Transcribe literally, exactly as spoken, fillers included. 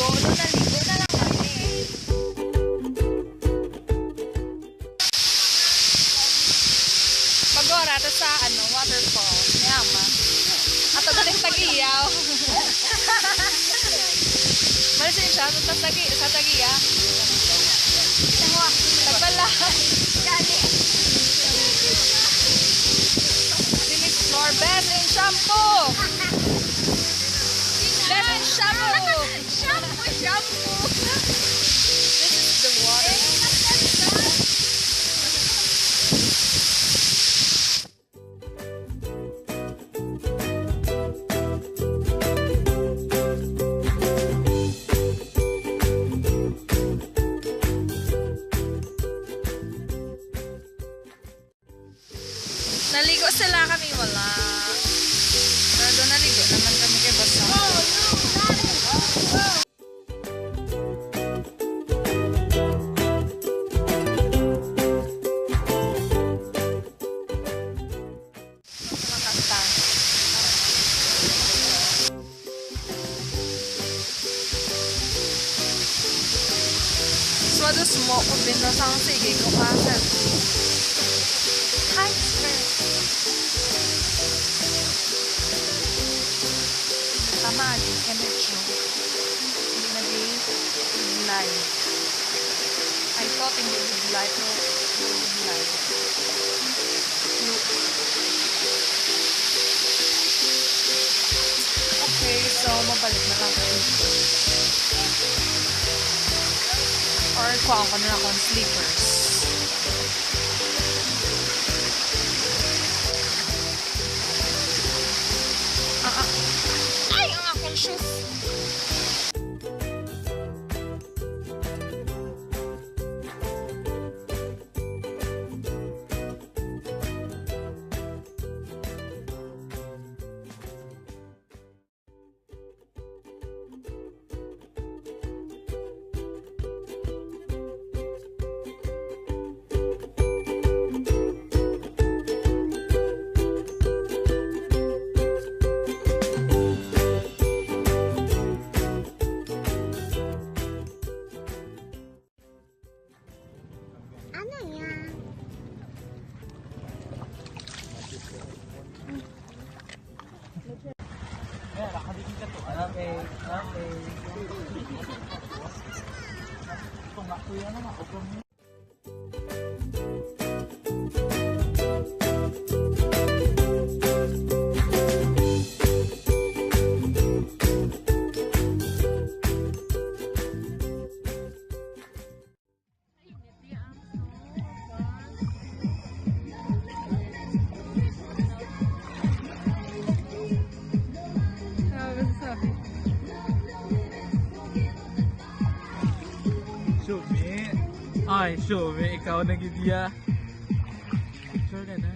Ulo, naligo na lang kami. Pag-ora ta sa, ano, waterfall ni Ama. Ato galing tag-iyaw. Mali siya, sa tagi-, sa tag-iya. Nagbalay. Gani. This is for best in shampoo. Best in shampoo. Shampoo, shampoo. This is the water. Naligo sila, kami wala. Pero doon naligo naman kami kay basa. Suado mo ko binasang sige ko pa sa. Hi, sir. Tama, di ka na siya. Hindi na di live. I thought hindi would live, pero hindi would live. Look. Okay, so mabalik na lang ko. Or kuha ko na lang akong slippers. Ah, ah. Ay, ang akong shoes. Ano yan? Okay, okay. Kung ako yan, ano, okay. Ano masasabi? Shumi. Ay, Shumi, ikaw nag-idea. Picture ka na.